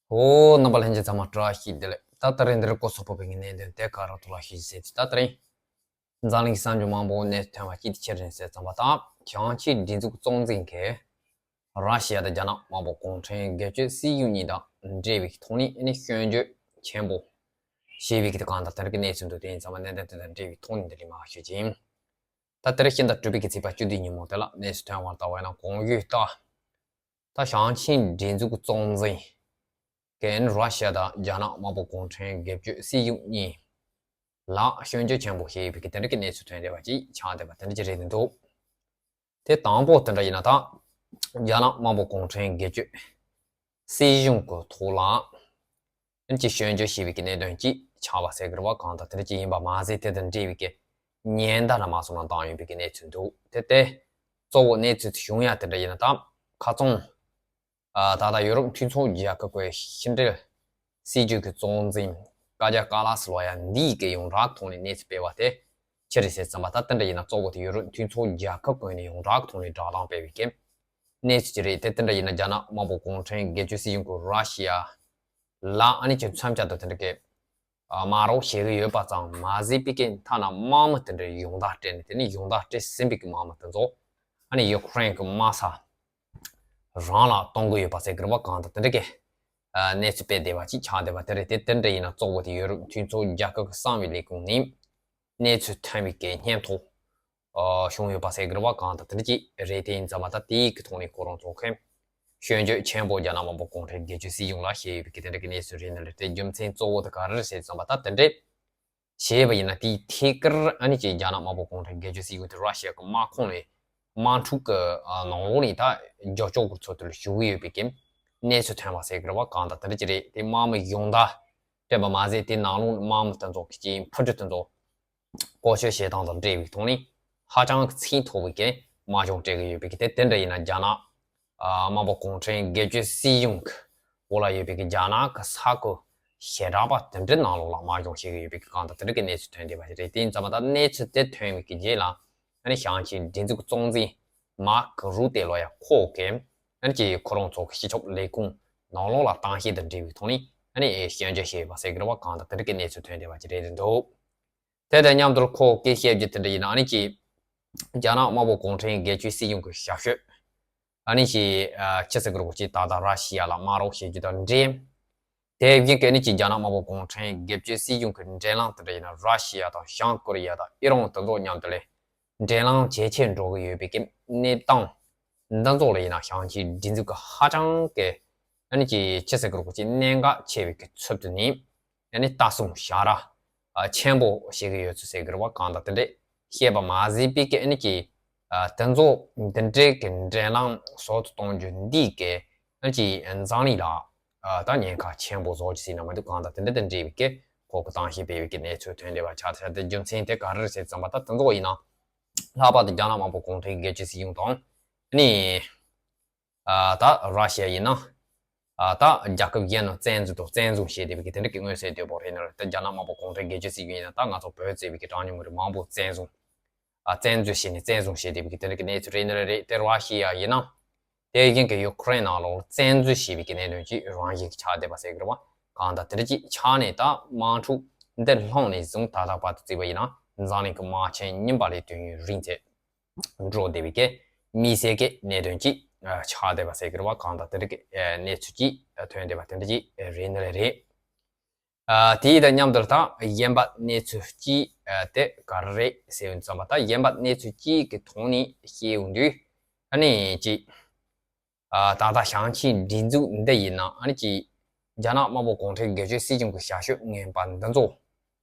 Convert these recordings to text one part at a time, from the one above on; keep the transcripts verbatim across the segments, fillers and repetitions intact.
ཨོ། རྣམ་པ་ལྷན་རྒྱས་ཚང་མ་བཀྲ་ཤིས་བདེ་ལེགས། ད་ད་རིང་འདིར་སྐོར་ཚོགས་པའི་གནད་དོན་དེ་ག་ར་ཐོག་ལ་ཞུ་ཟེར་ཏེ། ད་ད་རིང་འཛམ་གླིང་གསར་འགྱུར་མང་པོ་གནས་ཐོན་པ་གཅིག་དེ་ཅི་རེད་ཟེར་ཙམ་པ་དང་། ཞིང་ཆེན་སྒྲིག་འཛུགས་གཙོ་འཛིན་གྱིས་ར་ཤི་ཡ་དང་རྒྱ་ནག་དམར་པོ་གུང་ཁྲན་སྒེར་གཅོད་སྲིད་གཞུང་གཉིས་དང་འབྲེལ་བའི་ཐོག་ནས་ཨ་ནི་སྐྱོན་བརྗོད་ཆེན་པོ་བྱས་པའི་གི་གང་ལྟར་དེ་འདྲ་གི་གནས་ཚུལ་འདུག་དེ་ཡིན་ཙང་མ་གནད་དོན་དེ་དང་འབྲེལ་བའི་ཐོག་ནས་འདི་ལས་མར་ཞུ་རྒྱུ་ཡིན། ད་དེ་རིང་ཕྱི་ཟླ་དྲུག་པའི་གི་ཚེས་པ་བཅུ་བདུན་ཉིན་མོ་དེ་ལ་གནས་ཚུལ་ཐོན་པར་ལྟ་བ་ཡིན་ན། གོང་ཞུས་ལྟར་ད་ཞིང་ཆེན་སྒྲིག་འཛུགས་གཙོ་འཛིན་གྱིས་ར་ཤི་ཡ་དང་རྒྱ་ནག་དམར་པོ་གུང་ཁྲན་སྒེར་གཅོད་སྲིད་གཞུང་གཉིས་ལ་སྐྱོན་བརྗོད་ཆེན་པོ་བྱས་ཡོད་པའི་གི་དེ་འདྲ་གི་གནས་ཚུལ་ཐོན་བསྡད་པ་ཅིག་ཆགས་བསྡད་པ་དེ་འདྲ་ཅིག་རེད་འདུག་དེ་དང་པོ་དེ་འདྲ་ཡིན་ན། ད་རྒྱ་ནག་དམར་པོ་གུང་ཁྲན་སྒེར་གཅོད་སྲིད་གཞུང་གི་ཐོག་ལ་ཨ་ནི་ཅིག་སྐྱོན་བརྗོད་བྱས་པའི་གི་གནད་དོན་ཅིག་ཆགས་པ་ཟེར་གི་རེད་པ། གང་ལྟར་དེ་འདྲ་ཅིག་ཡིན་པ་མ་ཟད། དེ་དང་འབྲེལ་བའི་གི་ཉེན་བརྡ་ར་མ་སོང་ན་བཏང་ཡོད་པའི་གི་གནས་ཚུལ་འདུག་དེ་དེ་གཙོ་བོ་གནས་ཚུལ་དེ་བྱུང་ཡ་དེ་འདྲ་ཡིན་ན། ད་ཁ་སང་ཨ་ད་ལྟ་ཡུ་རོབ་མཐུན་ཚོགས་རྒྱལ་ཁབ་ཀྱི་ཕྱི་འབྲེལ་སྲིད་ཇུས་ཀྱི་གཙོ་འཛིན་ཀ་ཇ་ཀ་ལ་སི་ལོ་ཡ་འདིས་ཀྱི་ཡོངས་གྲགས་ཐོག་ནས་གནས་ཚུལ་སྤེལ་བ་དེ་ཅི་རེད་ཟེར་ཙམ་པ། ད་དེ་འདྲ་ཡིན་ན་གཙོ་བོ་དེ་ཡུ་རོབ་མཐུན་ཚོགས་རྒྱལ་ཁབ་ཀྱི་ངོས་ནས་ཡོངས་གྲགས་ཐོག་ནས་བསྒྲགས་གཏམ་སྤེལ་བའི་གི་གནས་ཚུལ་ཅིག་རེད། དེ་དེ་འདྲ་ཡིན་ན་རྒྱ་ནག་དམར་པོ་གུང་ཁྲན་སྒེར་གཅོད་སྲིད་གཞུང་གིས་ར་ཤི་ཡ་ལ་ཨ་ནི་ཅིག་མཚམས་བཅད་དང་དེ་འདྲ་གི་ཨ་དམག་རོགས་བྱེད་ཀྱི་ཡོད་པ་ཙམ་མ་ཟད་པའི་གི་ཐ་ན་དམག་མི་དེ་འདྲ་ཡོངས་བསྡོམས་སྤྲད་ནས། དེ་ནས་ཡོངས་བསྡོམས་སྤྲད་ཟིན་པའི་གི་དམག་མི་དེ་ཚོ་ཨ་ནི་ཡུ་ཀེ་རེན་གྱི་དམག་ས་རང་ལ་གཏོང་གི་ཡོད་པ་ཟེར་གི་རེད་པ། གང་ལྟར་དེ་འདྲ་གི་ཨ་གནས་ཚུལ་སྤེལ་བསྡད་པ་ཅིག་ཆགས་བསྡད་པ་དེ་རེད། དེ་དེ་འདྲ་ཡིན་ན་གཙོ་བོ་དེ་ཡུ་རོབ་མཐུན་ཚོགས་རྒྱལ་ཁབ་ཀྱི་གསང་བའི་ལས་ཁུངས་ནས་གནས་ཚུལ་ཐོན་པའི་གི་སྙན་ཐོ་ཨ་བྱུང་ཡོད་པ་ཟེར་གི་རེད་པ། གང་ལྟར་དེ་འདྲ་ཅིག་རེད། དེ་ཡིན་ཙང་མ་ད་དེའི་གི་ཐོག་ནས་ཁོ་རང་ཚོ་གིས་སྐྱོན་བརྗོད་ཆེན་པོ་རྒྱ་ནག་དམར་པོ་གུང་ཁྲན་སྒེར་གཅོད་སྲིད་གཞུང་ལ་བྱས་ཡོད་པའི་གི་དེ་འདྲ་གི་གནས་ཚུལ་རེད། ནི་རེད། དེ་རྒྱུ་མཚན་གཙོ་བོ་དེ་ག་རེ་རེད་ཟེར་ཙམ་པ། ད་དེ་འདྲ་བྱས་པ་ཡིན་ན་དེའི་ཐད་ཀར་ཨ་ནི་ཅིག་རྒྱ་ནག་དམར་པོ་གུང་ཁྲན་སྒེར་གཅོད་སྲིད་གཞུང་དེ་ར་ཤི་ཡ་གི་དམག་ཁོངས་ནས་དམག་འཁྲུག་གི་ཨ་ནང་ལོགས་ནས་ད་རྒྱབ་སྐྱོར་གྱི་ཚུལ་དུ་ཞུགས་ཀྱི་ཡོད་པའི་གི་གནས་ཚུལ་ཐོན་པ་ཟེར་གི་རེད་པ། གང་ལྟར་དེ་འདྲ་ཅིག་རེད། དེ་དམག་མི་ཡོངས་བསྡོམས་སྤྲད་པ་མ་ཟད། དེ་ནང་ལོགས་ནས་དམག་མི་དེ་ཚོ་གི་ཅིག་འཕུར་གྲུ་དེ་ཚོ་བཀོལ་སྤྱོད་བྱེད་སྟངས་དང་འབྲེལ་བའི་ཐོག་ནས་ཧ་ཅང་གི་ཚད་མཐོ་བའི་གི་དམག་སྦྱོང་སྤྲད་ཀྱི་ཡོད་པའི་གི་དེ་དེ་འདྲ་ཡིན་ན་རྒྱ་ནག་ཨ་དམར་པོ་གུང་ཁྲན་སྒེར་གཅོད་སྲིད་གཞུང་གི་འོག་ལ་ཡོད་པའི་གི་རྒྱ་ནག་གི་ས་ཁུལ་ཞེ་དྲག་པ་དེ་འདྲའི་ནང་ལོགས་ལ་དམག་སྦྱོང་བྱེད་ཀྱི་ཡོད་པའི་གི་གང་ལྟར་དེ་འདྲ་གི་གནས་ཚུལ་ཐོན་བསྡད་པ་ཞིག་རེད། དེ་ཡིན་ཙང་མ་ད་གནས་ཚུལ་དེ་ཐོན་པའི་གི་རྗེས་ལ་ཨ་ནི་ཞིང་ཆེན་སྒྲིག་འཛུགས་གཙོ་འཛིན་མཱར་ཀ་རུ་ཏེ་ལོ་ཡ་ཁོ་གིས་ཨ་ནི་ཅིག་ཁོ་རང་ཚོ་གི་སྤྱི་ཁྱབ་ལས་ཁུངས་ནང་ལོགས་ལ་གཏམ་བཤད་དང་འབྲེལ་བའི་ཐོག་ནས་ཨ་ནི་སྐྱོན་བརྗོད་བྱས་ཡོད་པ་ཟེར་གི་རེད་པ། གང་ལྟར་དེ་འདྲ་གི་གནས་ཚུལ་ཐོན་བསྡད་པ་ཅིག་རེད་འདུག་དེ་དང་མཉམ་དུ་ཁོ་གིས་བཤད་རྒྱུ་དེ་འདྲ་ཡིན་ན། ཨ་ནི་ཅིག་རྒྱ་ནག་དམར་པོ་གུང་ཁྲན་སྒེར་གཅོད་སྲིད་གཞུང་གི་ཞབས་ཞུ་ཨ་ནི་ཅིག་ཨ་ཅི་ཟེར་གི་རེད་པ། ཅིག་ད་ལྟ་ར་ཤི་ཡ་ལ་དམག་རོགས་བྱེད་རྒྱུ་དང་འབྲེལ། དེ་བཞིན་གྱི་ཨ་ནི་ཅིག་རྒྱ་ནག་དམར་པོ་གུང་ཁྲན་སྒེར་གཅོད་སྲིད་གཞུང་གི་འབྲེལ་ལམ་དེ་འདྲ་ཡིན་ན། ར་ཤི་ཡ་དང་བྱང་ཀོ་རི་ཡ་དང་ཨི་རན་དེ་ཚོ་མཉམ་དུ་ལས་འབྲེལ་ལམ་ཇེ་ཆེར་འགྲོ་གི་ཡོད་པའི་གི་གནས་སྟངས་འདི་ཚོ་ལ་ཡིན་ན། ཞིང་ཆེན་སྒྲིག་འཛུགས་ཀྱིས་ཧ་ཅང་གི་ཨ་ནི་ཅིག་ཅི་ཟེར་གི་རེད་པ། ཅིག་གནད་འགག་ཆེ་བའི་གི་ཚུལ་དུ་ནི་ཨ་ནི་ལྟ་སྲུང་བྱ་ར་ཨ་ཆེན་པོ་བྱེད་ཀྱི་ཡོད་ཚུལ་ཟེར་གི་རེད་པ། གང་ལྟར་དེ་འདྲས་བཤད་པ་མ་ཟད་པའི་གི་ཨ་ནི་ཅིག་ཨ་དེ་ཚོ་འདི་འདྲའི་གི་འབྲེལ་ལམ་བཟོ་དུ་གཏོང་རྒྱུ་འདི་གིས་ཨ་ནི་ཅིག་འཛམ་གླིང་ལ་ཨ་ད་ཉེན་ཁ་ཆེན་པོ་བཟོ་རྒྱུ་ཟེར་ན་མི་འདུག་གང་ལྟར་དེ་འདྲ་དང་འབྲེལ་བའི་གི་ཁོ་གིས་གཏམ་བཤད་སྤེལ་བའི་གི་གནས་ཚུལ་ཐོན་བསྡད་པ་ཆགས། ད་ཆ་དེ་རྒྱུ་མཚན་དེ་ག་རེ་རེད་ཟེར་ཙམ་པ། ད་དེ་ཚོ་ཡིན་ན་ལྷག་པར་དུ་རྒྱ་ནག་དམར་པོ་གུང་ཁྲན་སྒེར་གཅོད་སྲིད་གཞུང་དང་ཨ་ནི་ཨ་ད་ར་ཤི་ཡ་ཡིན་ན་ཨ་ད་རྒྱལ་ཁབ་གཞན་ནང་བཙན་འཛུལ་དང་བཙན་བཟུང་བྱས་བསྡད་པའི་གི་དེ་འདྲ་གི་མངོན་གསལ་དོད་པོ་རེད་ནི་རེད། ད་རྒྱ་ནག་དམར་པོ་གུང་ཁྲན་སྒེར་གཅོད་སྲིད་གཞུང་ཡིན་ན་ད་ང་ཚོ་བོད་གཙོས་པའི་གི་གྲངས་ཉུང་མི་རིགས་མང་པོ་བཙན་བཟུང་ཨ་བཙན་འཛུལ་བྱས་ནས་བཙན་བཟུང་བྱས་བསྡད་པའི་གི་དེ་འདྲ་གི་གནས་ཚུལ་རེད་ནི་རེད། དེ་ར་ཤི་ཡ་ཡིན་ན་དེ་བཞིན་གྱི་ཡུ་ཀེ་རེན་ནང་ལོགས་བཙན་འཛུལ་བྱས་པའི་གི་གནད་དོན་ཅིག་རང་བཞིན་གྱི་ཆགས་བསྡད་པ་ཟེར་གི་རེད་པ། གང་ལྟར་དེ་འདྲ་ཅིག་ཆགས་ནས་ད་དམག་འཁྲུག་འདི་སློང་ནས་བཟུང་ད་ལྟ་བར་དུ་བརྩིས་པ་ཡིན་ན་འཛམ་གླིང་གི་དམག་ཆེན་གཉིས་པ་ལས་དུས་ཡུན་རིང་ཚད་འགྲོ་བསྡད་པའི་གི་དམིགས་བསལ་གྱི་གནད་དོན་ཅིག་ཨ་ཆགས་བསྡད་པ་ཟེར་གི་རེད་པ། གང་ལྟར་དེ་འདྲ་གི་ཨ་གནས་ཚུལ་ཅིག་ཨ་ཐོན་བསྡད་པ་དེ་འདྲ་ཅིག་རེད་ནི་རེད། ཨ་དེ་དང་མཉམ་དུ་ད་གཞན་པ་གནས་ཚུལ་ཅིག་ཨ་དེ་ག་རེ་རེད་ཟེར་ཡོང་ཙམ་པ། ད་གཞན་པ་གནས་ཚུལ་ཅིག་གི་ཐོག་ནས་བཤད་ཡོང་དུས་ཨ་ནི་ཅིག་ཨ་ད་ལྟ་ཞིང་ཆེན་སྒྲིག་འཛུགས་འདི་ཡིན་ན་ཨ་ནི་ཅིག་རྒྱ་ནག་དམར་པོ་གུང་ཁྲན་སྒེར་གཅོད་སྲིད་གཞུང་གི་ཞབས་ཞུ་ངན་པ་འདི་ཚོ་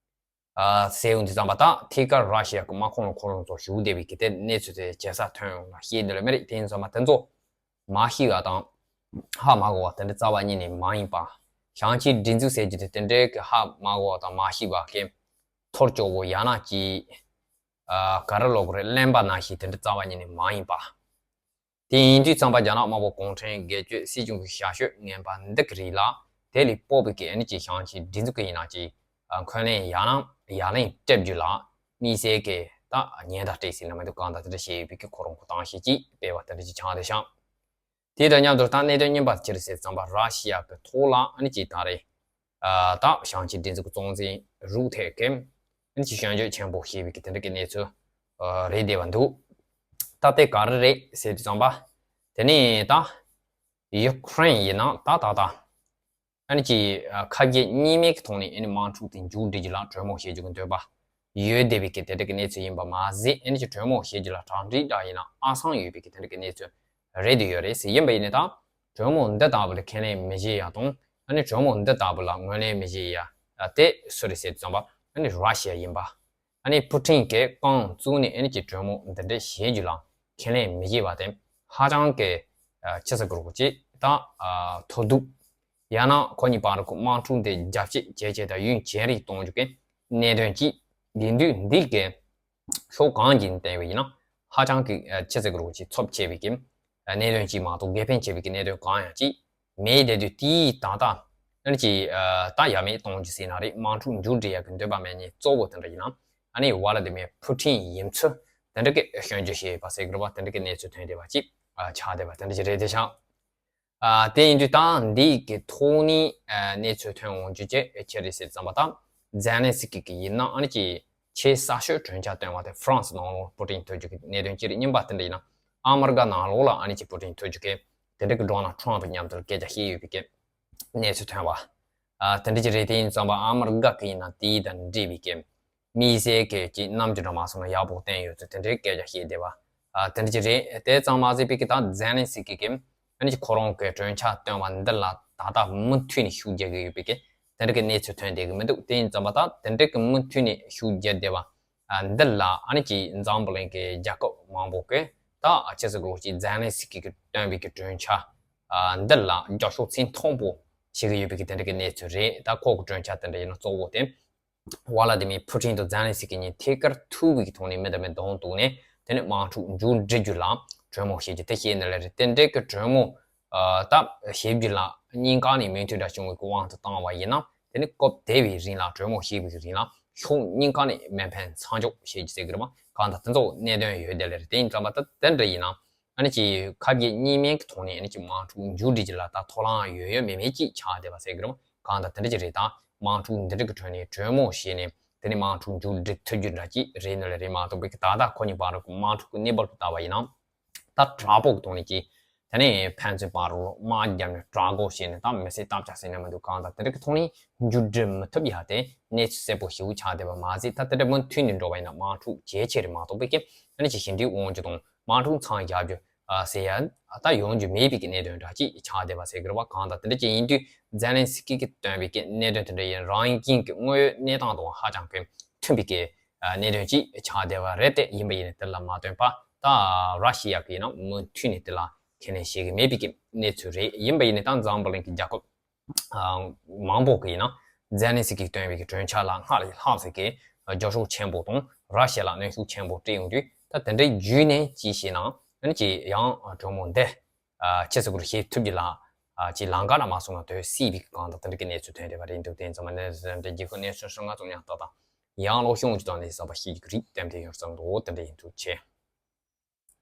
ཨ་ཟེར་ཡོང་དུས་ཙམ་པ། ད་ཐད་ཀར་ར་ཤི་ཡ་གི་དམག་ཁོངས་ལ་ཁོ་རང་ཚོ་ཞུགས་བསྡད་པའི་གི་དེ་གནས་ཚུལ་དེ་ཇེ་ཟབ་ཐོན་ཡོང་ལ་བཤད་འདོད་ལ་མེད་རེད། དེ་ཡིན་ཙམ་པ་དེ་ཚོ་མ་ཤེས་པ་དང་ཧ་མ་གོ་བ་དེ་འདྲ་རྩ་བ་ཉིད་ནས་མ་ཡིན་པ། ཞིང་ཆེན་སྒྲིག་འཛུགས་ཟེར་རྒྱུ་དེ་དེ་འདྲའི་གི་ཧ་མ་གོ་བ་དང་མ་ཤེས་པ་གི་ཐོར་ཅོག་པོ་ཡང་ན་ཅིག་ཨ་ག་རེ་ལབ་དགོས་རེད། གླེན་པ་ནང་བཞིན་དེ་འདྲ་རྩ་བ་ཉིད་ནས་མ་ཡིན་པ། དེ་ཡིན་དུས་ཙམ་པ་རྒྱ་ནག་དམར་པོ་གུང་ཁྲན་སྒེར་གཅོད་སྲིད་གཞུང་གི་ཞབས་ཞུ་ངན་པ་འདི་གི་རིགས་ལ་དེ་ལས་སྤོབས་པའི་གི་ཨ་ནི་ཅིག་ཞིང་ཆེན་སྒྲིག་འཛུགས་ཀྱི་ཡིན་ན་ཅིག་ཨ་འཁོན་ལན་ཡང་ན་ཡ་ལན་སྤྲད་རྒྱུ་ལ་དམིགས་བསལ་གྱི་ད་ཉེན་བརྡ་སྤྲད་ཟེར་ན་མི་འདུག་གང་ལྟར་དེ་འདྲ་བྱས་ཡོད་པའི་གི་ཁོ་རང་གི་གཏམ་བཤད་ཅིག་སྤེལ་བ་དེ་འདྲ་ཅིག་ཆགས་བསྡད་ཤག་དེ་དང་མཉམ་དུ་ད་གནད་དོན་རྙིང་པ་ཅི་རེད་ཟེར་ཙམ་པ་ར་ཤི་ཡ་གི་ཐོག་ལ་ཨ་ནི་ཅིག་ད་རེད། ཨ་ད་བྱང་ཆིངས་སྒྲིག་འཛུགས་ཀྱི་གཙོ་འཛིན་རུ་ཐེ་གིས་ཨ་ནི་ཅིག་སྐྱོན་བརྗོད་ཆེན་པོ་བྱས་པའི་གི་དེ་འདྲ་གི་གནས་ཚུལ་ཨ་རེད་བསྡད་པ་འདུག་ད་དེ་ག་རེ་རེད་ཟེར་དུས་ཙམ་པ། དེ་ནས་ད་ཡུ་ཀེ་རེན་ཡིན་ན་ད་ད་ད། ཨ་ནི་ཅིག་ཨ་ཁ་གྱེས་གཉིས་མེད་ཀྱི་ཐོག་ནས་ཨ་ནི་དམག་འཁྲུག་དེ་མཇུག་སྒྲིལ་རྒྱུ་ལ་གྲོས་མོལ་བྱེད་རྒྱུ་གི་འདོད་པ་ཡོད་བསྡད་པའི་གི་དེ་འདྲ་གི་གནས་ཚུལ་ཡིན་པ་མ་ཟད། ཨ་ནི་ཅིག་གྲོས་མོལ་བྱེད་རྒྱུ་ལ་གྲ་སྒྲིག་འདྲ་ཡིན་ན་ཨ་སང་ཡོད་པའི་གི་དེ་འདྲ་གི་གནས་ཚུལ་རེད་དུ་ཡོད་རེད་ཟེར། ཡིན་པ་ཡིན་ནའི་ད་གྲོས་མོལ་འདི་ལྟ་བུ་ལ་ཁས་ལེན་མི་བྱེད་ཡ་དང་ཨ་ནི་གྲོས་མོལ་འདི་ལྟ་བུ་ལ་ངོས་ལེན་མི་བྱེད་ཡ་དེ་སུ་རེད་ཟེར་དུས་ཙམ་པ་ཨ་ནི་ར་ཤི་ཡ་ཡིན་པ། ཨ་ནི་པུ་ཊིན་གྱིས་རྐང་བཙུགས་ནས་ཨ་ནི་ཅིག་གྲོས་མོལ་འདི་འདྲ་བྱེད་རྒྱུ་ལ་ཁས་ལེན་མི་བྱེད་པ་དེ་ཧ་ཅང་གི་ཨ་ཅི་ཟེར་དགོས་རེད་ཅེ་ད་ཨ་མཐོ་གདུགས། ཡང་ན་ཁོ་གཉིས་བར་གྱི་དམག་འཁྲུག་འདི་རྒྱ་སྐྱེད་བྱས་བྱས་དང་ཡུན་ཇེ་རིང་གཏོང་རྒྱུ་གི་གནད་དོན་གཅིག་ཡིན་དུས། འདི་གི་ཕྱོགས་གང་ཅིག་ནས་བལྟས་པ་ཡིན་ན་ཧ་ཅང་གི་ཨ་ཅི་ཟེར་དགོས་རེད་ཅེ་ཚབས་ཆེ་བའི་གི་ཨ་གནད་དོན་གཅིག་མ་གཏོགས་དགེ་ཕན་ཆེ་བའི་གི་གནད་དོན་གང་ཡང་ཅིག་མེད་བསྡད་དུས། དེའི་ད་ལྟ་ཨ་ནི་ཅིག་ཨ་ད་ཡ་མེད་གཏོང་རྒྱུ་ཟེར་ན་རེད། དམག་འཁྲུག་མཇུག་སྒྲིལ་ཡག་གི་འདོད་པ་མེད་མཁན་གཙོ་བོ་དེ་འདྲ་ཡིན་ན་ཨ་ནི་ཝ་ལ་དི་མིར་ཕུ་ཊིན་ཡིན་ཚུལ་དེ་འདྲ་གི་སྐྱོན་བརྗོད་བྱས་ཡོད་པ་ཟེར་དགོས་རེད་པ། དེ་འདྲ་གི་གནས་ཚུལ་ཐོན་བསྡད་པ་ཅིག་ཨ་ཆགས་བསྡད་པ་དེ་འདྲ་ཅིག་རེད་དེ་ཤག་ཨ་དེ་ཡིན་དུས་ད་འདི་གི་ཐོག་ནས་ཨ་གནས་ཚུལ་ཐོན་འོང་རྒྱུ་བཅས་ཅི་རེད་ཟེར་ཙམ་པ། ད་ཛེ་ལན་སི་ཀི་གི་ཡིན་ན་ཨ་ནི་ཅིག་ཆེས་གསར་ཤོས་གྲོས་འཆར་བཏོན་པ་དེ་ཧྥ་རན་སི་ནང་ལོགས་པུ་ཊིན་ཐུག་རྒྱུ་གི་གནད་དོན་ཅི་རེད། རྙིང་པ་དེ་འདྲ་ཡིན་ན་ཨ་མི་རི་ཀ་ནང་ལོགས་ལ་ཨ་ནི་ཅིག་པུ་ཊིན་ཐུག་རྒྱུ་གི་དེ་འདྲ་གི་ཌོ་ནལ་ཊམ་པ་མཉམ་དུ་སྐད་ཆ་བཤད་ཡོད་པའི་གི་གནས་ཚུལ་ཐོན་པ། ཨ་དེ་འདྲ་ཅིག་རེད། དེ་ཡིན་ཙམ་པ་ཨ་མི་རི་ཀ་གི་ཡིན་ན་དེ་དང་འབྲེལ་བའི་གི་དམིགས་བསལ་གྱི་ཅིག་རྣམ་འགྱུར་འདྲ་མ་སོང་ན་ཡག་པོ་བསྟན་ཡོད་ཚུལ་དེ་འདྲའི་སྐད་ཆ་བཤད་བསྡད་པ། ཨ་དེ་འདྲ་ཅིག་རེད། དེ་ཙམ་མ་ཟད་པའི་གི་ད་ཛེ་ལན་སི་ཀི་གིས་ཨ་ནི་ཁོ་རང་གི་གྲོས་འཆར་བཏོན་པ་འདི་ལ་ད་ལྟ་མུ་མཐུད་ནས་ཤུགས་རྒྱག་གི་ཡོད་པའི་གི་དེ་འདྲ་གི་གནས་ཚུལ་ཐོན་བསྡད་གི་མི་འདུག་དེ་ཡིན་ཙམ་པ་ད་དེ་འདྲ་གི་མུ་མཐུད་ནས་ཤུགས་རྒྱག་བསྡད་པ་འདི་ལ་ཨ་ནི་ཅིག་འཛམ་བུ་གླིང་གི་རྒྱལ་ཁབ་མང་པོ་གིས་ད་ཨ་ཅི་ཟེར་དགོས་རེད་ཅིག་ཛེ་ལན་སི་ཀི་གིས་བཏོན་པའི་གི་གྲོས་འཆར་འདི་ལ་རྒྱབ་སྐྱོར་ཚད་མཐོན་པོ་བྱེད་གི་ཡོད་པའི་གི་དེ་འདྲ་གི་གནས་ཚུལ་རེད། ད་ཁོ་གི་གྲོས་འཆར་དེ་འདྲ་ཡིན་ན་གཙོ་བོ་དེ། ཝ་ལ་དི་མིར་ཕུ་ཊིན་དང་ཛེ་ལན་སི་ཀི་གཉིས་ཐད་ཀར་ཐུག་པའི་ཐོག་ནས་མི་དང་མི་བསྡོམས་བཏང་ནས་དེ་ནས་དམག་འཁྲུག་མཇུག་སྒྲིལ་རྒྱུ་ལ་གྲོས་མོལ་བྱེད་རྒྱུ་དེ་བཤད་ནི་ལ་རེད། དེ་འདྲའི་གི་གྲོས་མོལ་ཨ་ད་བྱེད་རྒྱུ་ལ་གཉིས་ཀ་ནས་མོས་མཐུན་འདྲ་བྱུང་བའི་གི་དབང་དུ་བཏང་བ་ཡིན་ན་དེ་ནི་སྐབས་དེ་བའི་རིང་ལ་གྲོས་མོལ་བྱེད་པའི་གི་རིང་ལ་ཕྱོགས་གཉིས་ཀ་ནས་མེ་འཕེན་མཚམས་འཇོག་བྱེད་རྒྱུ་ཟེར་གི་རེད་མ། གང་ལྟར་དེ་ཚོ་གནད་དོན་ཡོད་དེ་ལ་རེད། དེ་ཡིན་ཙམ་པ་ད་དེ་འདྲ་ཡིན་ན། ཨ་ནི་ཅིག་ཁ་གྱེས་གཉིས་མེད་ཀྱི་ཐོག་ནས་ཨ་ནི་ཅིག་དམག་འཁྲུག་མཇུག་སྒྲིལ་རྒྱུ་ལ་ད་ཐོབ་ལམ་ཡོད་ཡོད་མེད་མེད་ཅིག་ཆགས་བསྡད་པ་ཟེར་གི་རེད། གང་ལྟར་དེ་འདྲ་ཅིག་རེད། ད་དམག་འཁྲུག་འདི་འདྲ་གི་ཁྲོད་ནས་གྲོས་མོལ་བྱས་ནས་དེ་ནས་དམག་འཁྲུག་མཇུག་སྒྲིལ་ཐུབ་རྒྱུ་འདྲ་ཅིག་རེད་ནི་ལ་རེད་མ་གཏོགས་པའི་གི་ད་ལྟ་ཁོ་གཉིས་བར་གྱི་དམག་འཁྲུག་གི་གནས་བབ་ལ་ལྟ་བ་ཡིན་ན། ད་དྲག་པོ་གི་ཐོག་ནས་ཅིག་དེ་ནས་ཕན་ཚུན་བར་ལ་དམག་བརྒྱབ་ནས་དྲག་རྒོལ་བྱས་ནས་ད་མི་བསད་རྟ་བརྒྱབ་ཟེར་ནས་མི་འདུག་གང་ལྟར་དེ་འདྲ་གི་ཐོག་ནས་མཇུག་སྒྲིལ་མི་ཐུབ་ཡ་དེ་གནས་ཚུལ་གསལ་པོ་ཞེ་པོ་ཆགས་བསྡད་པ་མ་ཟད། ད་དེ་འདྲ་མུ་མཐུད་ནས་འགྲོ་བ་ཡིན་ན་དམག་འཁྲུག་ཇེ་ཆེ་རེད་མ་གཏོགས་པའི་གི་ཨ་ནི་ཅིག་ཞི་འགྲིག་འོང་རྒྱུ་དང་། དམག་འཁྲུག་མཚམས་བཞག་རྒྱུ་ཨ་ཟེར་ཡ་ད་ཡོང་རྒྱུ་མེད་པའི་གི་གནད་དོན་འདྲ་ཅིག་ཆགས་བསྡད་པ་ཟེར་གི་རེད་བ། གང་ལྟར་དེ་འདྲ་ཅིག་ཡིན་དུས་ཛེ་ལན་སི་ཀི་གིས་བཏོན་པའི་གི་གནད་དོན་དེ་འདྲ་ཡིན་རང་བཞིན་གི་དངོས་ཡོད་གནས་སྟངས་དང་ཧ་ཅང་གི་མཐུན་པའི་གི་ཨ་གནད་དོན་ཅིག་ཆགས་བསྡད་པ་རེད་དེ། ཡིན་པ་ཡིན་ནའི་དེ་ལ་མ་བཏོན་པ་ད་ར་ཤི་ཡ་གི་ཡིན་ན་མུ་མཐུད་ནས་དེ་ལ་ཁས་ལེན་བྱེད་གི་མེད་པའི་གི་གནས་ཚུལ་རེད། ཡིན་པ་ཡིན་ནའི་ད་འཛམ་བུ་གླིང་གི་རྒྱལ་ཁབ་ཨ་མང་པོ་གི་ཡིན་ན་ཛེ་ལན་སི་ཀིས་བཏོན་པའི་གི་གྲོས་འཆར་ལ་སྔར་ལས་ལྷག་ཙམ་གི་རྒྱབ་སྐྱོར་ཆེན་པོ་དང་ར་ཤི་ཡ་ལ་གནོན་ཤུགས་ཆེན་པོ་སྤྲད་ཡོང་དུས། ད་དེ་འདྲའི་བརྒྱུད་ནས་ཅིག་བྱས་ན་ཨ་ནི་ཅིག་ཡང་གྲོས་མོལ་འདི་ཨ་ཅི་ཟེར་དགོས་རེད། བྱེད་ཐུབ་རྒྱུ་ལ་ཨ་ཅིག་ལམ་ཁ་ར་མ་སོང་ན་དོད་སྲིད་པའི་གི་གང་ལྟར་དེ་འདྲ་གི་གནས་ཚུལ་ཐོན་བསྡད་པ་རེད་འདུག་དེ་ཙམ་མ་ནས་ཟེར་འདྲ་རྒྱལ་ཁབ་གནས་ཚུལ་སོང་ང་ཙམ་ཡང་ཏག་ཏག་ཡང་ལོག་ཤོང་གི་དོན་ནས་བསམ་པ་ཞིག་རིགས་ལྟེམ་དེ་ཡོད་ཙང་འདུག་དེ་འདྲ་ཡིན་འདུག་ཆེ།